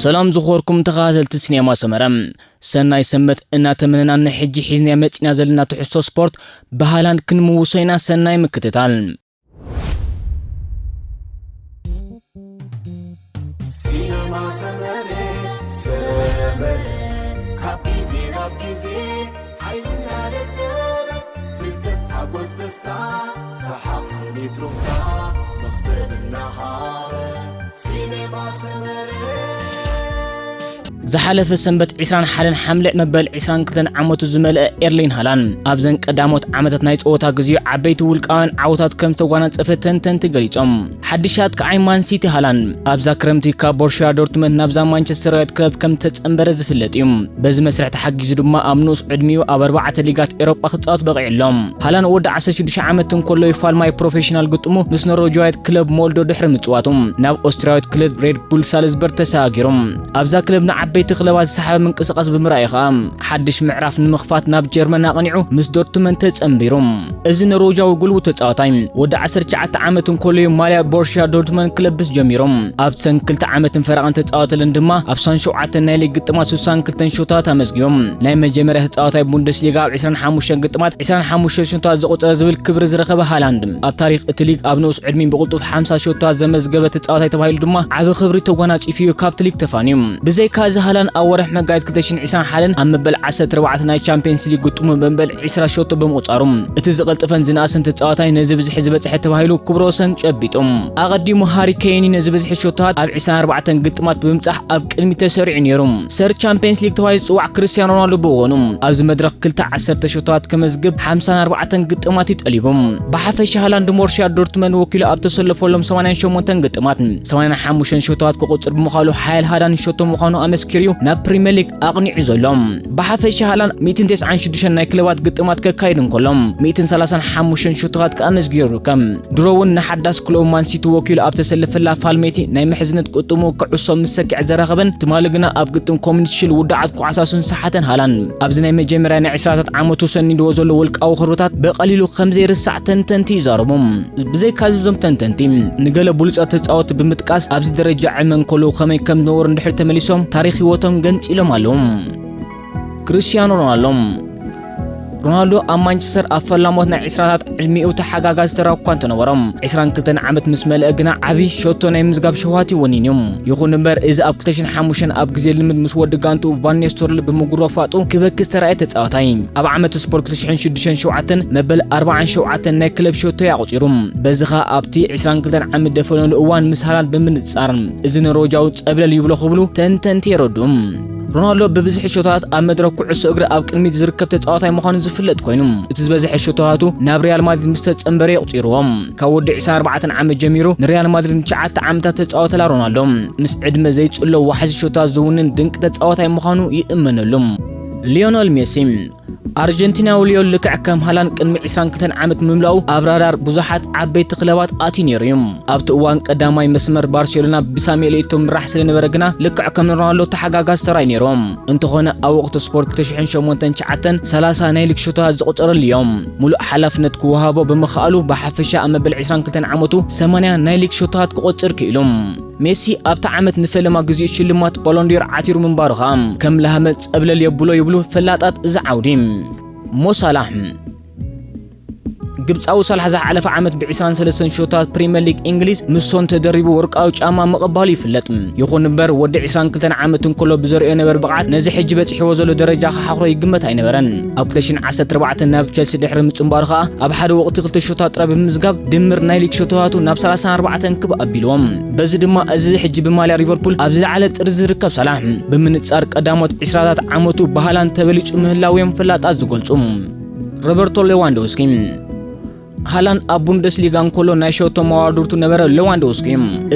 ሰላም ዝኾርኩም ተኸታተልቲ ሲኔማ ሰመረ፣ ሰናይ ሰንበት እናተመነና ንሕጂ ሒዝና መጺና ዘለና ትሕዝቶ ስፖርት ብሃላንድ ክንምውሶ ኢና። ሰናይ ምክትታል። ሲነማ ሰመረ ሰመረ ካብ ግዜ ናብ ግዜ ሓይልና ደደበ ፍልጠት ሓጎስ ደስታ ሰሓቕ ስኒት ሩፍታ መኽሰብ እናሃበ ሲነማ ሰመረ ዝሓለፈ ሰንበት ዕስራን ሓደን ሓምለ መበል ዕስራን ክልተን ዓመቱ ዝመልአ ኤርሊን ሃላንድ ኣብዘን ቀዳሞት ዓመታት ናይ ጸወታ ግዜኡ ዓበይቲ ውልቃውያን ዓወታት ከም ዝተጓናጸፈ ተንተንቲ ገሊጾም። ሓድሽ ኣጥቃዓይ ማን ሲቲ ሃላንድ ኣብዛ ክረምቲ ካብ ቦርሽያ ዶርትመንድ ናብዛ ማንቸስተራዊት ክለብ ከም ተጸንበረ ዝፍለጥ እዩ። በዚ መስርሕ ተሓጊዙ ድማ ኣብ ንኡስ ዕድሚኡ ኣብ ኣርባዕተ ሊጋት ኤሮጳ ክጻወት በቒዑ ኣሎ። ሃላንድ ወዲ ዓሰርተ ሽዱሽተ ዓመት እንከሎ ይፋል ማይ ፕሮፌሽናል ግጥሙ ምስ ኖርዌጃዊት ክለብ ሞልዶ ድሕሪ ምጽዋቱ ናብ ኦስትሪያዊት ክለብ ሬድ ቡል ሳልዝበርግ ተሰጋጊሩ። ኣብዛ ክለብ ንዓበይቲ ክለባት ዝሰሓበ ምንቅስቓስ ብምርኣዩ ከኣ ሓድሽ ምዕራፍ ንምኽፋት ናብ ጀርመን ኣቕኒዑ ምስ ዶርትመንድ ተጸንቢሩ። እዚ ኖርዌጃዊ ጉልቡት ተጻዋታይ ወዲ ዓሰርተ ትሽዓተ ዓመት እንከሎ እዩ ማልያ ቦርሽያ ዶርትመንድ ክለብስ ጀሚሩ። ኣብተን ክልተ ዓመትን ፈረቓን ተጻወተለን ድማ ኣብ ሰብዓን ሸውዓተን ናይ ሊግ ግጥማት ስሳን ክልተን ሾታት ኣመዝጊቡ። ናይ መጀመርያ ተጻዋታይ ቡንደስሊጋ ኣብ ዕስራን ሓሙሽተን ግጥማት ዕስራን ሓሙሽተን ሾታት ዘቑጸረ ዝብል ክብሪ ዝረኸበ ሃላንድ ኣብ ታሪኽ እቲ ሊግ ኣብ ንኡስ ዕድሚኡ ብቕልጡፍ ሓምሳ ሾታት ዘመዝገበ ተጻዋታይ ተባሂሉ ድማ ዓቢ ክብሪ ተጓናጺፉ እዩ ካብቲ ሊግ ተፋንዩ። ብዘይካ እዚ ሃላንድ ኣብ ወርሒ መጋቢት ክልተ ሽሕን ዕስራን ሓደን ኣብ መበል ዓሰርተ ኣርባዕተ ናይ ቻምፒየንስ ሊግ ግጥሙ መበል ዕስራ ሾቶ ብምቑጻሩ እቲ ዝቐልጠፈን ዝነኣሰን ተጻዋታይ ነዚ ብዝሒ ዝበጽሐ ተባሂሉ ክብረ ወሰን ጨቢጡ። ኣቐዲሙ ሃሪ ኬይን ነዚ ብዝሒ ሾቶታት ኣብ ዕስራን ኣርባዕተን ግጥማት ብምብጻሕ ኣብ ቅድሚት ተሰሪዑ ነይሩ። ሰር ቻምፒየንስ ሊግ ተባሂሉ ዝጽዋዕ ክርስቲያኖ ሮናልዶ ብወገኑ ኣብዚ መድረኽ ክልተ ዓሰርተ ሾቶታት ከመዝግብ ሓምሳን ኣርባዕተን ግጥማት እዩ ጠሊቡ። ብሓፈሻ ሃላንድ ንቦርሽያ ዶርትመንድ ወኪሉ ኣብ ተሰለፈሎም ሰማንያን ሸሞንተን ግጥማት ሰማንያን ሓሙሽተን ሾቶታት ክቑጽር ብምኽኣሉ ሓያል ሃላንድ ሾቶ ምዃኑ ኣመስኪሩ እዩ ናብ ፕሪምየር ሊግ ኣቕኒዑ ዘሎ። ብሓፈሻ ሃላንድ ሚእትን ተስዓን ሽዱሽተን ናይ ክለባት ግጥማት ከካይድ እንከሎ ሚእትን ሰላሳን ሓሙሽተን ሾቶታት ከኣ ኣመዝጊቡ ይርከብ። ድሮ እውን ንሓዳስ ክለቡ ማን ሲቲ ወኪሉ ኣብ ተሰለፈላ ፋል ሜቲ ናይ ምሕዝነት ግጥሙ ክዕሶ ምስ ሰኪዐ ዘራኸበን ትማሊ ግና ኣብ ግጥም ኮሚኒቲ ሺልድ ውድዓት ክዓሳሱን ሰሓተን ሃላንድ ኣብዚ ናይ መጀመርያ ናይ ዕስራታት ዓመቱ ሰኒድዎ ዘሎ ውልቃዊ ክብርታት ብቐሊሉ ከም ዘይርሳዕ ተንተንቲ ይዛረቡ። ብዘይካዚ እዞም ተንተንቲ ንገለ ብሉጻት ተጻወትቲ ብምጥቃስ ኣብዚ ደረጃ ዕድመ እንከለዉ ከመይ ከም ዝነበሩ እንድሕር ተመሊሶም ታሪኽ ህይወቶም ገንጺሎም ኣለዉ። ክርስቲያኖ ሮናልዶ ሮናልዶ ኣብ ማንቸስተር ኣብ ፈላሞት ናይ ዕስራታት ዕድሚኡ ተሓጋጋዚ ተራ እኳ እንተነበሮ ዕስራን ክልተን ዓመት ምስ መልአ ግና ዓቢ ሸቶ ናይ ምዝጋብ ሸውሃት እዩ ወኒኑ እዩ። ይኹን እምበር እዚ ኣብ ክልተ ሽሕን ሓሙሽተን ኣብ ግዜ ልምድ ምስ ወዲ ጋንትኡ ቫን ኒስተርሎይ ብምጉርፋጡ ክበኪ ዝተራእየ ተጻዋታይ ኣብ ዓመት ስፖርት ክልተ ሽሕን ሽዱሽተን ሸውዓተን መበል ኣርባዓን ሸውዓተን ናይ ክለብ ሸቶ እዩ ኣቑጺሩ። በዚ ኸኣ ኣብቲ ዕስራን ክልተን ዓመት ደፈነሉ እዋን ምስ ሃላንድ ብምንጻር እዚ ኖርወጃዊ ጸብለል ይብሎ ክብሉ ተንተንቲ የረድኡ። ሮናልዶ ብብዝሒ ሾቶታት ኣብ መድረኽ ኩዕሶ እግሪ ኣብ ቅድሚት ዝርከብ ተጻዋታይ ምዃኑ ዝፍለጥ ኮይኑ እቲ ዝበዝሐ ሾቶታቱ ናብ ሪያል ማድሪድ ምስ ተጸንበረ የቑጺርዎ። ካብ ወዲ ዕስራን ኣርባዕተን ዓመት ጀሚሩ ንሪያል ማድሪድ ንትሽዓተ ዓመታት ተጻወተላ ሮናልዶ ምስ ዕድመ ዘይጽሎ ዋሕዚ ሾቶታት ዝውንን ድንቂ ተጻዋታይ ምዃኑ ይእመነሉ። ሊዮነል ሜሲ ኣርጀንቲናዊ ሊዮን ልክዕ ከም ሃላንድ ቅድሚ ዕስራን ክልተን ዓመት ምምላኡ ኣብ ራዳር ብዙሓት ዓበይቲ ክለባት ኣትዩ ነይሩ እዩ። ኣብቲ እዋን ቀዳማይ መስመር ባርሴሎና ብሳሙኤል ኤቶ ምራሕ ስለነበረ ግና ልክዕ ከም ሮናልዶ ተሓጋጋዚ ተራይ ነይሮም። እንተኾነ ኣብ ወቕቲ ስፖርት ክልተ ሽሕን ሸሞንተን ትሽዓተን ሰላሳ ናይ ሊግ ሾቶታት ዝቑጸረሉ እዮም። ሙሉእ ሓላፍነት ክወሃቦ ብምኽኣሉ ብሓፈሻ ኣብ መበል ዕስራን ክልተን ዓመቱ ሰማንያ ናይ ሊግ ሾቶታት ክቑጽር ክኢሉ። ሜሲ ኣብቲ ዓመት ንፈለማ ግዜኡ ሽልማት ባሎንዲዮር ዓቲሩ ምንባሩ ኸኣ ከም ላህመ ጸብለል የብሎ ይብሉ ፈላጣት እዚ ዓውዲ። ሞሳላሕ ግብጻዊ ሳላሕ ዝሓለፈ ዓመት ብ ዕስራን ሰለስተን ሾታት ፕሪምየር ሊግ እንግሊዝ ምስ ሶን ተደሪቡ ወርቃዊ ጫማ ምቕባሉ ይፍለጥ። ይኹን እምበር ወዲ ዕስራን ክልተን ዓመት እንከሎ ብዘርእዮ ነበረ ብቕዓት ነዚ ሕጂ በጺሕዎ ዘሎ ደረጃ ክሓኽሮ ይግመት ኣይነበረን። ኣብ ክልተ ሽሕን ዓሰርተ ኣርባዕተን ናብ ቸልሲ ድሕሪ ምጽንባሩ ኸኣ ኣብ ሓደ ወቕቲ ክልተ ሾታት ጥራይ ብምምዝጋብ ድምር ናይ ሊግ ሾቶታቱ ናብ ሰላሳን ኣርባዕተን ክብ ኣቢልዎም። በዚ ድማ እዚ ሕጂ ብማልያ ሊቨርፑል ኣብ ዝለዓለ ጥርዚ ዝርከብ ሳላሕ ብምንጻር ቀዳሞት ዕስራታት ዓመቱ ብሃላንድ ተበሊጹ ምህላው እዮም ፈላጣት ዝገልጹ። ሮበርቶ ሌዋንዶውስኪ ሃላንድ ኣብ ቡንደስሊጋ እንከሎ ናይ ሸቶ መዋድርቱ ነበረ ሌዋንዶውስኪ።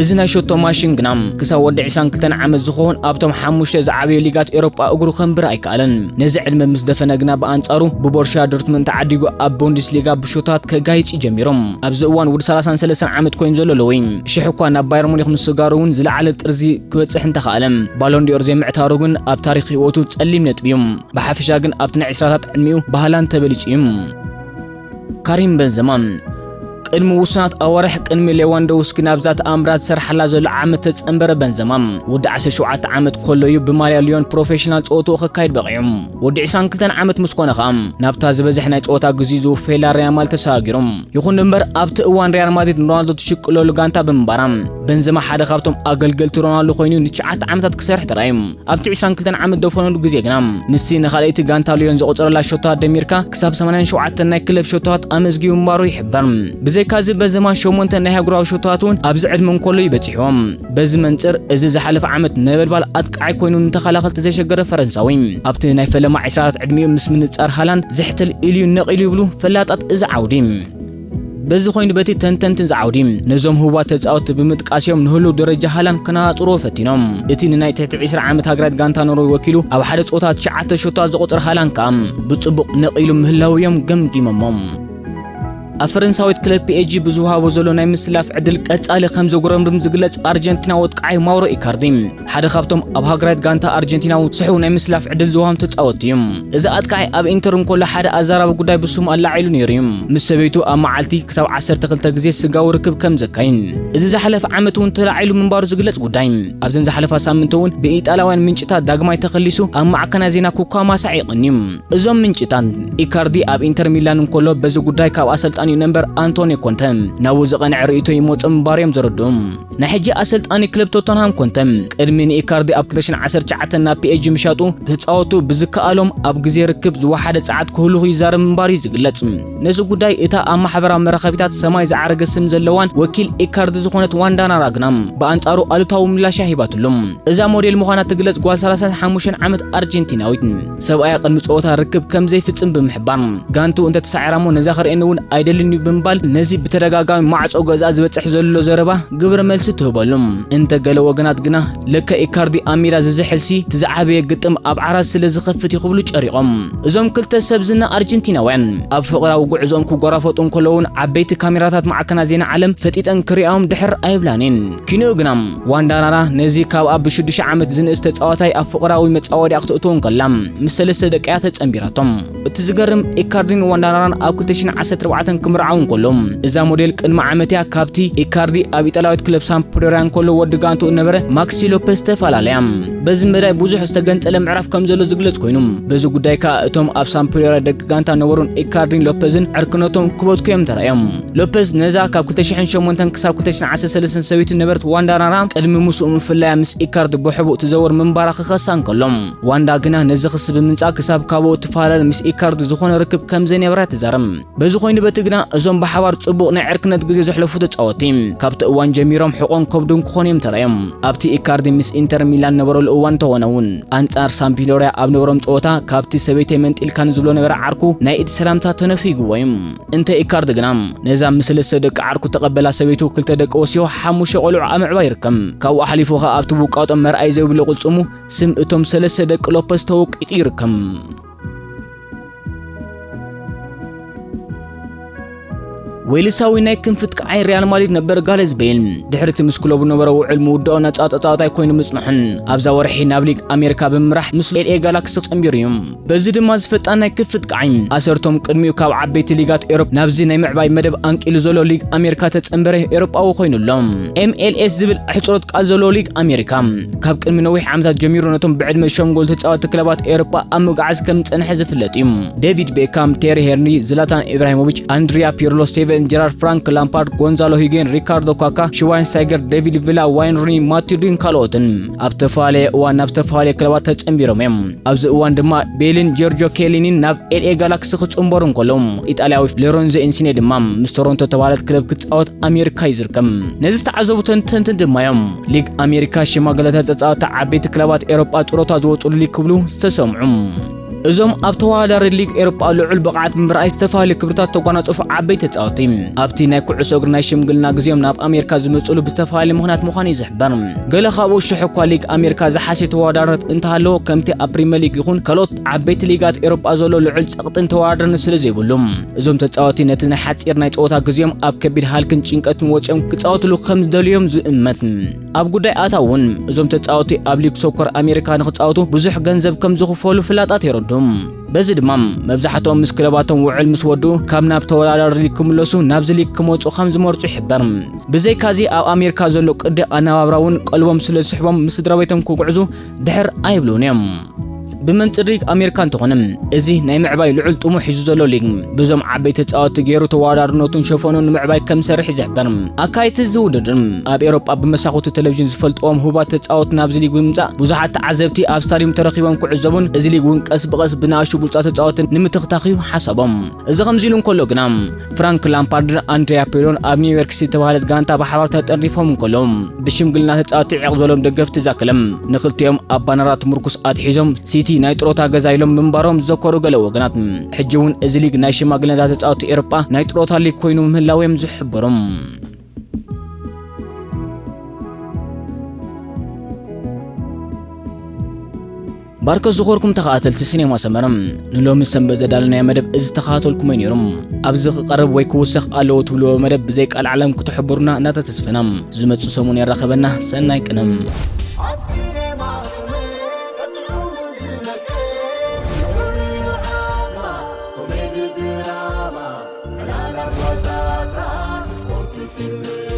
እዚ ናይ ሸቶ ማሽን ግና ክሳብ ወዲ ዕስራን ክልተን ዓመት ዝኸውን ኣብቶም ሓሙሽተ ዝዓበዩ ሊጋት ኤሮጳ እግሩ ከንብር ኣይከኣለን። ነዚ ዕድመ ምስ ደፈነ ግና ብኣንጻሩ ብቦርሽያ ዶርትመንድ ተዓዲጉ ኣብ ቡንደስሊጋ ብሾታት ከጋይጽ ጀሚሩ። ኣብዚ እዋን ወዲ ሰላሳን ሰለስተን ዓመት ኮይኑ ዘሎ ለዊ ሽሕ እኳ ናብ ባየር ሙኒክ ምስጋሩ እውን ዝለዓለ ጥርዚ ክበጽሕ እንተኸኣለ ባሎንዲዮር ዘይምዕታሩ ግን ኣብ ታሪኽ ህይወቱ ጸሊም ነጥቢ እዩ። ብሓፈሻ ግን ኣብቲ ናይ ዕስራታት ዕድሚኡ ብሃላንድ ተበሊጹ እዩ። ካሪም በንዘማ ቅድሚ ውሱናት ኣዋርሕ፣ ቅድሚ ሌዋንዶውስኪ ናብዛ ተኣምራት ዝሰርሓላ ዘሎ ዓመት ተጸንበረ በንዘማ፣ ወዲ ዓሰርተ ሸውዓተ ዓመት ከሎ እዩ ብማልያ ሊዮን ፕሮፌሽናል ጸወትኡ ከካይድ በቒዑ። ወዲ ዕስራን ክልተን ዓመት ምስ ኮነ ኸኣ፣ ናብታ ዝበዝሕ ናይ ጸወታ ግዜ ዝውፈየላ ሪያል ማድሪድ ተሰጋጊሩ። ይኹን እምበር፣ ኣብቲ እዋን ሪያል ማድሪድ ንሮናልዶ ትሽቅለሉ ጋንታ ብምንባራ፣ በንዘማ ሓደ ካብቶም ኣገልገልቲ ሮናልዶ ኮይኑ ንትሽዓተ ዓመታት ክሰርሕ ተራእዩ። ኣብቲ ዕስራን ክልተን ዓመት ደፈነሉ ግዜ ግና፣ ምስቲ ንኻልኣይቲ ጋንታ ሊዮን ዘቑጸረላ ሸቶታት ደሚርካ፣ ክሳብ ሰማንያን ሸውዓተን ናይ ክለብ ሸቶታት ኣመዝጊቡ ምንባሩ ይሕበር። ብዘይካዚ፣ በንዘማ ሸሞንተ ናይ ኣህጉራዊ ሸቶታት እውን ኣብዚ ዕድመ እንከሎ እዩ በጺሕዎም። በዚ መንጽር፣ እዚ ዝሓለፈ ዓመት ነበልባል ኣጥቃዓይ ኮይኑ ንተኸላኸልቲ ዘሸገረ ፈረንሳዊ፣ ኣብቲ ናይ ፈለማ ዕስራታት ዕድሚኡ ምስ ምንጻር ሃላንድ ዝሕትል ኢሉ እዩ ነቒሉ ይብሉ ፈላጣት እዚ ዓውዲ። በዚ ኮይኑ፣ በቲ ተንተንትን ዝዓውዲ ነዞም ህቡባት ተጻወትቲ ብምጥቃስ እዮም ንህሉው ደረጃ ሃላንድ ከነጻጽርዎ ፈቲኖም። እቲ ንናይ ትሕቲ ዕስራ ዓመት ሃገራዊት ጋንታ ኖርወይ ወኪሉ ኣብ ሓደ ጸወታ ትሽዓተ ሸቶታት ዘቑጽር ሃላንድ ከኣ ብጽቡቕ ነቒሉ ምህላዉ እዮም ገምጊሞሞ። ኣብ ፈረንሳዊት ክለብ ፒ ኤስ ጂ ብዝወሃቦ ዘሎ ናይ ምስላፍ ዕድል ቀጻሊ ከም ዘጉረምርም ዝግለጽ ኣርጀንቲናዊ ኣጥቃዓይ ማውሮ ኢካርዲ ሓደ ካብቶም ኣብ ሃገራዊት ጋንታ ኣርጀንቲና ስሑው ናይ ምስላፍ ዕድል ዝወሃቦም ተጻወትቲ እዩ። እዚ ኣጥቃዓይ ኣብ ኢንተር እንከሎ ሓደ ኣዛራቢ ጉዳይ ብስሙ ኣላዒሉ ነይሩ እዩ። ምስ ሰበይቱ ኣብ መዓልቲ ክሳብ ዓሰርተ ክልተ ግዜ ስጋዊ ርክብ ከም ዘካይድ፣ እዚ ዝሓለፈ ዓመት እውን ተላዒሉ ምንባሩ ዝግለጽ ጉዳይ፣ ኣብዘን ዝሓለፋ ሳምንት እውን ብኢጣልያውያን ምንጭታት ዳግማይ ተኸሊሱ ኣብ ማዕከናት ዜና ኩካ ማሳዕ ይቕንዩ። እዞም ምንጭታት፣ ኢካርዲ ኣብ ኢንተር ሚላን እንከሎ በዚ ጉዳይ ካብ ኣሰልጣኒኡ ነበር ኣንቶኒ ኮንተ ናብኡ ዝቐንዐ ርእይቶ ይመጾ ምንባሩ እዮም ዘረድኡ። ናይ ሕጂ ኣሰልጣኒ ክለብ ቶተንሃም ኮንተ፣ ቅድሚ ንኢካርዲ ኣብ ክልተ ሽሕን ዓሰርተ ትሽዓተን ናብ ፒ ኤስ ጂ ምሻጡ፣ ተጻወቱ ብዝከኣሎም ኣብ ግዜ ርክብ ዝወሓደ ጸዓት ክህልኹ ይዛረብ ምንባሩ እዩ ዝግለጽ። ነዚ ጉዳይ እታ ኣብ ማሕበራዊ መራኸቢታት ሰማይ ዝዓረገ ስም ዘለዋን ወኪል ኢካርዲ ዝኾነት ዋንዳ ናራ ግና ብኣንጻሩ ኣሉታዊ ምላሽ እያ ሂባትሉ። እዛ ሞዴል ምዃና ትግለጽ ጓል ሰላሳን ሓሙሽተን ዓመት ኣርጀንቲናዊት፣ ሰብኣያ ቅድሚ ጸወታ ርክብ ከም ዘይፍጽም ብምሕባር፣ ጋንቱ እንተ ተሳዒራ እሞ ነዛ ክርእየኒ እውን ኣይደልን እዩ ብምባል ነዚ ብተደጋጋሚ ማዕጾ ገዝኣ ዝበጽሕ ዘሎ ዘረባ ግብረ መልሲ ትህበሉ። እንተ ገለ ወገናት ግና፣ ለከ ኢካርዲ ኣብ ሜዳ ዝዝሕልሲ፣ እቲ ዝዓበየ ግጥም ኣብ ዓራት ስለ ዝኸፍት እዩ ክብሉ ጨሪቖም። እዞም ክልተ ሰብ ዝና ኣርጀንቲናውያን ኣብ ፍቕራዊ ጉዕዞኦም ክጓራፈጡ እንከለዉ እውን ዓበይቲ ካሜራታት ማዕከናት ዜና ዓለም ፈጢጠን ክሪኣኦም ድሕር ኣይብላን እየን። ኪንኡ ግና ዋንዳ ናራ ነዚ ካብ ኣብ ሽዱሽተ ዓመት ዝንእስ ተጻዋታይ ኣብ ፍቕራዊ መጻወድያ ክትእትዎ እንከላ ምስ ሰለስተ ደቂኣ ተጸንቢራቶም። እቲ ዝገርም ኢካርዲን ዋንዳ ናራን ኣብ ክልተ ሽሕን ዓሰርተ ኣርባዕተን ክምርዓው እንከሎ እዛ ሞዴል ቅድሚ ዓመት እያ ካብቲ ኢካርዲ ኣብ ኢጣልያዊት ክለብ ሳምፕዶሪያ እንከሎ ወዲ ጋንቱ እነበረ ማክሲ ሎፐዝ ተፈላለያ። በዚ መዳይ ብዙሕ ዝተገንጸለ ምዕራፍ ከም ዘሎ ዝግለጽ ኮይኑ በዚ ጉዳይ ከኣ እቶም ኣብ ሳምፕዶሪያ ደቂ ጋንታ ነበሩን ኢካርዲን ሎፐዝን ዕርክነቶም ክበትኩ እዮም ተራእዮም። ሎፐዝ ነዛ ካብ ክልተ ሽሕን ሸሞንተን ክሳብ ክልተ ሽሕን ዓሰርተ ሰለስተን ሰበይቱ ነበርት ዋንዳ ናራ ቅድሚ ምስኡ ምፍላያ ምስ ኢካርዲ ብሕቡእ ትዘውር ምንባራ ክኸሳ እንከሎ ዋንዳ ግና ነዚ ክሲ ብምንጻግ ክሳብ ካብኡ ትፈላለ ምስ ኢካርዲ ዝኾነ ርክብ ከም ዘይነበራ ትዛረብ። በዚ ኮይኑ በቲ ግና እዞም ብሓባር ጽቡቕ ናይ ዕርክነት ግዜ ዘሕለፉ ተጻወትቲ ካብቲ እዋን ጀሚሮም ሕቖን ከብዱን ክኾኑ እዮም ተራእዮም። ኣብቲ ኢካርዲ ምስ ኢንተር ሚላን ነበረሉ እዋን እንተኾነ እውን ኣንጻር ሳምፒዶሪያ ኣብ ነበሮም ጸወታ ካብቲ ሰበይተይ መንጢልካኒ ዝብሎ ነበረ ዓርኩ ናይ ኢድ ሰላምታ ተነፊግዎ እዩ። እንተ ኢካርዲ ግና ነዛ ምስ ሰለስተ ደቂ ዓርኩ ተቐበላ ሰበይቱ ክልተ ደቂ ወሲዮ ሓሙሽተ ቆልዑ ኣብ ምዕባይ ይርከብ። ካብኡ ኣሕሊፉ ኸኣ ኣብቲ ውቃጦ መርኣይ ዘይብሉ ቅልጽሙ ስም እቶም ሰለስተ ደቂ ሎፐዝ ተወቂጡ ይርከብ። ዌልሳዊ ናይ ክንፊ ኣጥቃዓይ ሪያል ማድሪድ ነበር ጋሬዝ ቤል ድሕሪ እቲ ምስ ክለቡ ነበሮ ውዕል ምውድኦ ነጻ ተጻዋታይ ኮይኑ ምጽንሑን ኣብዛ ወርሒ ናብ ሊግ ኣሜሪካ ብምምራሕ ምስ ኤል ኤ ጋላክሲ ተጸንቢሩ እዩ። በዚ ድማ ዝፈጣን ናይ ክፍት ቃዒ ኣሰርቶም ቅድሚኡ ካብ ዓበይቲ ሊጋት ኤሮፓ ናብዚ ናይ ምዕባይ መደብ ኣንቂሉ ዘሎ ሊግ ኣሜሪካ ተጸንበረ ኤሮጳዊ ኮይኑ ኣሎ። ኤም ኤል ኤስ ዝብል ኣሕጽሮት ቃል ዘለዎ ሊግ ኣሜሪካ ካብ ቅድሚ ነዊሕ ዓመታት ጀሚሩ ነቶም ብዕድመ ሸንጎል ተጻወቲ ክለባት ኤሮጳ ኣብ ምግዓዝ ከም ዝጸንሐ ዝፍለጥ እዩ። ዴቪድ ቤካም፣ ቴሪ ሄንሪ፣ ዝላታን ኢብራሂሞቪች፣ ኣንድሪያ ፒርሎ፣ ስቴቨን ጀራርድ፣ ፍራንክ ላምፓርድ፣ ጎንዛሎ ሂጌን፣ ሪካርዶ ካካ፣ ሽዋይንስታይገር፣ ዴቪድ ቪላ፣ ዋይን ሩኒ፣ ማቲው ዲን ካልኦትን ኣብ ተፈላለየ እዋን ናብ ዝተፈላለዩ ክለባት ተጸንቢሮም እዮም። ኣብዚ እዋን ድማ ቤልን ጆርጆ ኬሊኒን ናብ ኤል ኤ ጋላክሲ ክጽንበሩ እንከለዉ፣ ኢጣልያዊ ሎረንዞ ኢንሲኔ ድማ ምስ ቶሮንቶ ተባህለት ክለብ ክጻወት ኣሜሪካ እዩ ዝርከብ። ነዚ ዝተዓዘቡ ተንተንቲ ድማ እዮም ሊግ ኣሜሪካ ሽማግለታት ተጻወትቲ ዓበይቲ ክለባት ኤሮጳ ጥሮታ ዝወጽሉ ሊግ ክብሉ ዝተሰምዑ። እዞም ኣብ ተወዳዳሪ ሊግ ኤሮጳ ልዑል ብቕዓት ብምርኣይ ዝተፈላለዩ ክብርታት ዝተጓናጸፉ ዓበይቲ ተጻወትቲ፣ ኣብቲ ናይ ኩዕሶ እግሪ ናይ ሽምግልና ግዜኦም ናብ ኣሜሪካ ዝመጽሉ ብዝተፈላለየ ምኽንያት ምዃኑ እዩ ዝሕበር። ገለ ካብኡ ሽሕ እኳ ሊግ ኣሜሪካ ዝሓሸ ተወዳዳሪት እንተሃለዎ፣ ከምቲ ኣብ ፕሪምየር ሊግ ይኹን ካልኦት ዓበይቲ ሊጋት ኤሮጳ ዘሎ ልዑል ጸቕጥን ተወዳዳርን ስለ ዘይብሉ፣ እዞም ተጻወትቲ ነቲ ናይ ሓጺር ናይ ጸወታ ግዜኦም ኣብ ከቢድ ሃልክን ጭንቀትን ወጺኦም ክጻወትሉ ከም ዝደልዩ እዮም ዝእመት። ኣብ ጉዳይ ኣታዊ እውን እዞም ተጻወትቲ ኣብ ሊግ ሶከር ኣሜሪካ ንኽጻወቱ ብዙሕ ገንዘብ ከም ዝኽፈሉ ፍላጣት የረድኡ። ዶም። በዚ ድማ መብዛሕትኦም ምስ ክለባቶም ውዕል ምስ ወድኡ ካብ ናብ ተወዳዳሪ ሊግ ክምለሱ ናብዚ ሊግ ክመፁ ከም ዝመርፁ ይሕበር። ብዘይካዚ ኣብ ኣሜሪካ ዘሎ ቅዲ ኣነባብራ እውን ቀልቦም ስለ ዝስሕቦም ምስ ስድራ ቤቶም ክጉዕዙ ድሕር ኣይብሉን እዮም። ብመንፅር ሊግ ኣሜሪካ እንተኾነ እዚ ናይ ምዕባይ ልዑል ጥሙሕ ሒዙ ዘሎ ሊግ ብዞም ዓበይቲ ተፃወቲ ገይሩ ተወዳዳርነቱን ሸፈኑን ንምዕባይ ከም ዝሰርሕ እዩ ዝሕበር። ኣካየድቲ እዚ ውድድር ኣብ ኤሮጳ ብመሳኹቲ ቴሌቪዥን ዝፈልጥዎም ህቡባት ተፃወቲ ናብዚ ሊግ ብምምፃእ ብዙሓት ተዓዘብቲ ኣብ ስታዲየም ተረኺቦም ክዕዘቡን እዚ ሊግ እውን ቀስ ብቐስ ብንኣሽቱ ብሉፃት ተፃወቲ ንምትኽታኽ እዩ ሓሳቦም። እዚ ከምዚ ኢሉ እንከሎ ግና ፍራንክ ላምፓርድን ኣንድሪያ ፒርሎን ኣብ ኒውዮርክ ሲቲ ዝተባህለት ጋንታ ብሓባር ተጠርኒፎም እንከሎ ብሽምግልና ተፃወቲ ዕቕ ዝበሎም ደገፍቲ እዛ ክለብ ንክልቲኦም ኣብ ባነራት ምርኩስ ኣትሒዞም ሲቲ ናይ ጥሮታ ገዛ ኢሎም ምንባሮም ዝዘከሩ ገለ ወገናት፣ ሕጂ እውን እዚ ሊግ ናይ ሽማግለታት ተፃወቲ ኤሮጳ ናይ ጥሮታ ሊግ ኮይኑ ምህላው እዮም ዝሕብሩ። ባርከ ዝኾርኩም ተኸታተልቲ ሲኔማ ሰመረ፣ ንሎሚ ሰንበት ዘዳለናዮ መደብ እዚ ተኸታተልኩሞ ነይሩ። ኣብዚ ክቐርብ ወይ ክውሰኽ ኣለዎ ትብልዎ መደብ ብዘይ ቃል ዓለም ክትሕብሩና እናተተስፈና፣ ዝመጽእ ሰሙን የራኸበና። ሰናይ ቅነ። ኣብ ሲኔማ ሰመረ ቀጥዑ ዝመቀ፣ ኮሜዲ ድራማ፣ ዕላላት ዋዛታት፣ ስፖርት ፊልም